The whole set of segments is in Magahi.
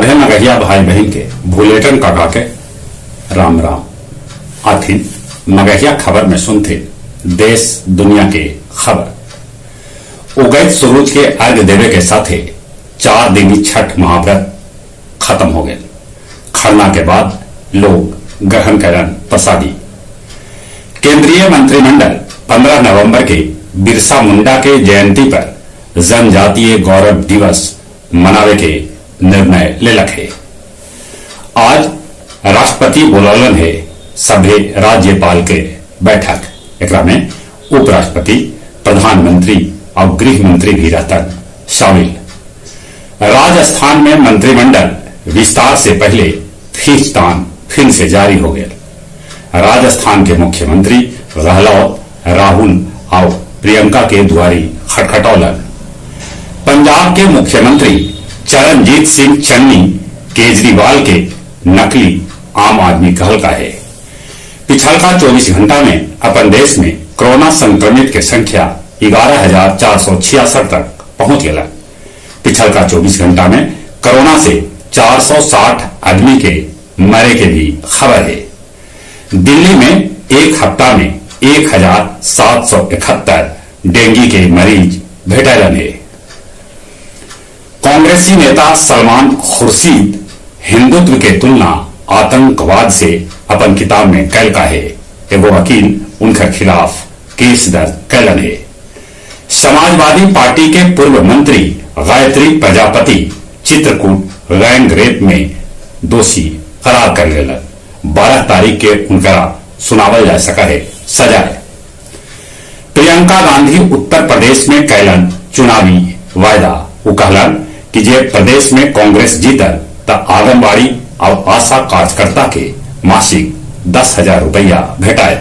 सभे मगहिया भाई बहिन के भुलेटन काका के राम राम। आथिन मगहिया खबर में सुनथिन देश दुनिया के खबर। उगैत सूरज के अर्घ देवे के साथे 4 दिनी छठ महाव्रत खत्म हो गए। खरना के बाद लोग ग्रहण करन प्रसादी। केंद्रीय मंत्रिमंडल 15 नवंबर के बिरसा मुंडा के जयंती पर जनजातीय गौरव दिवस मनावे के निर्णय लेलक है। आज राष्ट्रपति बोलौलन है सभे राज्यपाल के बैठक। एकरा में उपराष्ट्रपति, प्रधानमंत्री और गृह मंत्री भी रहतन शामिल। राजस्थान में मंत्रिमंडल विस्तार से पहले खींचतान फिर से जारी हो गया। राजस्थान के मुख्यमंत्री गहलोत, राहुल और प्रियंका के द्वारी खटखटौलन। पंजाब के मुख्यमंत्री चरणजीत सिंह चन्नी केजरीवाल के नकली आम आदमी कहलका है। पिछलका 24 घंटा में अपन देश में कोरोना संक्रमित के संख्या 11,466 तक पहुंच गया। पिछलका 24 घंटा में कोरोना से 460 आदमी के मरे के भी खबर है। दिल्ली में एक हफ्ता में 1,771 डेंगू के मरीज भेटलन है। कांग्रेसी नेता सलमान खुर्शीद हिंदुत्व के तुलना आतंकवाद से अपन किताब में कैलका है। एगो वकील उनके खिलाफ केस दर्ज कैलन है। समाजवादी पार्टी के पूर्व मंत्री गायत्री प्रजापति चित्रकूट गैंग रेप में दोषी करार कर लेलन। 12 तारीख के उनका सुनावल जा सका है सजाए। प्रियंका गांधी उत्तर प्रदेश में कैलन चुनावी वायदा। वो कहलन कि जे प्रदेश में कांग्रेस जीतल त आंगनबाड़ी और आशा कार्यकर्ता के मासिक 10,000 रुपया भेटाए।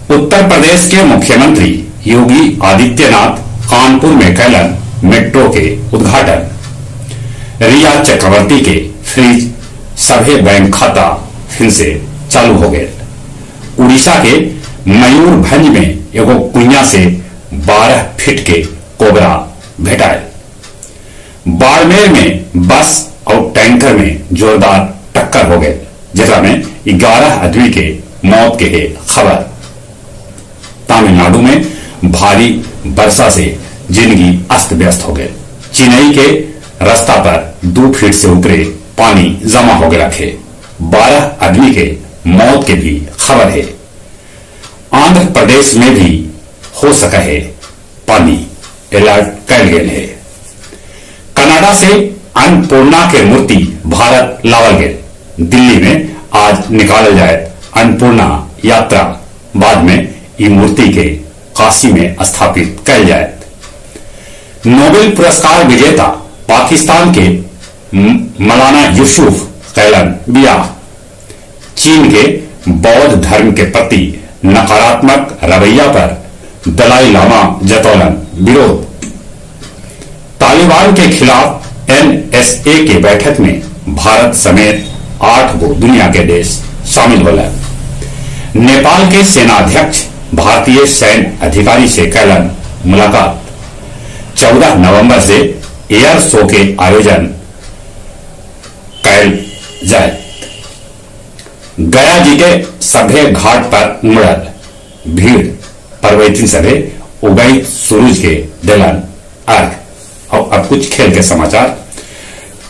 उत्तर प्रदेश के मुख्यमंत्री योगी आदित्यनाथ कानपुर में कैलन मेट्रो के उद्घाटन। रिया चक्रवर्ती के फ्रीज सभे बैंक खाता फिर से चालू हो गए। उड़ीसा के मयूरभंज में एगो कुइया से 12 फीट के कोबरा भेटाए। बाड़मेर में बस और टैंकर में जोरदार टक्कर हो गए, जेकरा में 11 आदमी के मौत के है खबर। तमिलनाडु में भारी वर्षा से जिंदगी अस्त व्यस्त हो गए। चेन्नई के रास्ता पर 2 फीट से ऊपरे पानी जमा हो गया है। 12 आदमी के मौत के भी खबर है। आंध्र प्रदेश में भी हो सका है पानी, अलर्ट कैल गए है। कनाडा से अन्नपूर्णा के मूर्ति भारत लावल गए। दिल्ली में आज निकालल जाए अन्नपूर्णा यात्रा। बाद में ई मूर्ति के काशी में स्थापित कैल जाए। नोबेल पुरस्कार विजेता पाकिस्तान के मौलाना यूसुफ कैलन बियाह। चीन के बौद्ध धर्म के प्रति नकारात्मक रवैया पर दलाई लामा जतौलन विरोध। तालिबान के खिलाफ NSA के बैठक में भारत समेत 8 गो दुनिया के देश शामिल होलन। नेपाल के सेनाध्यक्ष भारतीय सैन्य अधिकारी से कैलन मुलाकात। 14 नवंबर से एयर शो के आयोजन कैल जाए। गया जी के सभे घाट पर उमड़ल भीड़। परवैतिन सभे उगैत सूरज के दिलन अर्घ। और अब कुछ खेल के समाचार।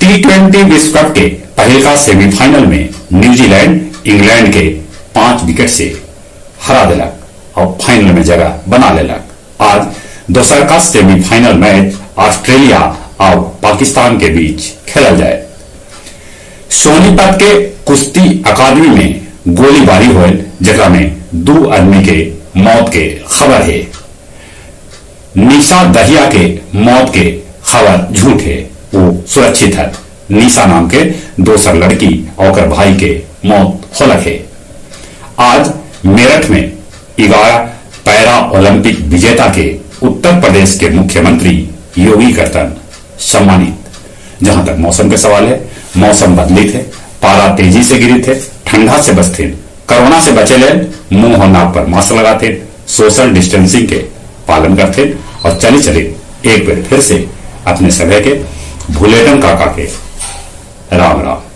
T20 विश्व कप के पहलका सेमीफाइनल में न्यूजीलैंड इंग्लैंड के 5 विकेट से हरा दिलक और फाइनल में जगह बना लेलक। आज दोसर का सेमीफाइनल मैच ऑस्ट्रेलिया और पाकिस्तान के बीच खेलल जाए। सोनीपत के कुश्ती अकादमी में गोलीबारी होल, जेकरा में 2 आदमी के मौत के खबर है। निशा दहिया के मौत के खबर झूठ है, वो सुरक्षित है। निशा नाम के दोसर लड़की और भाई के मौत होलक है। आज मेरठ में 11 पैरा ओलंपिक विजेता के उत्तर प्रदेश के मुख्यमंत्री योगी करतन सम्मानित। जहां तक मौसम के सवाल है, मौसम बदली थे, पारा तेजी से गिरी थे, ठंडा से बचते, कोरोना से बचे ले मुंह और नाक पर मास्क लगाते, सोशल डिस्टेंसिंग के पालन करते और चली चली एक बार फिर से अपने सभा के भुलेटन काका के राम राम।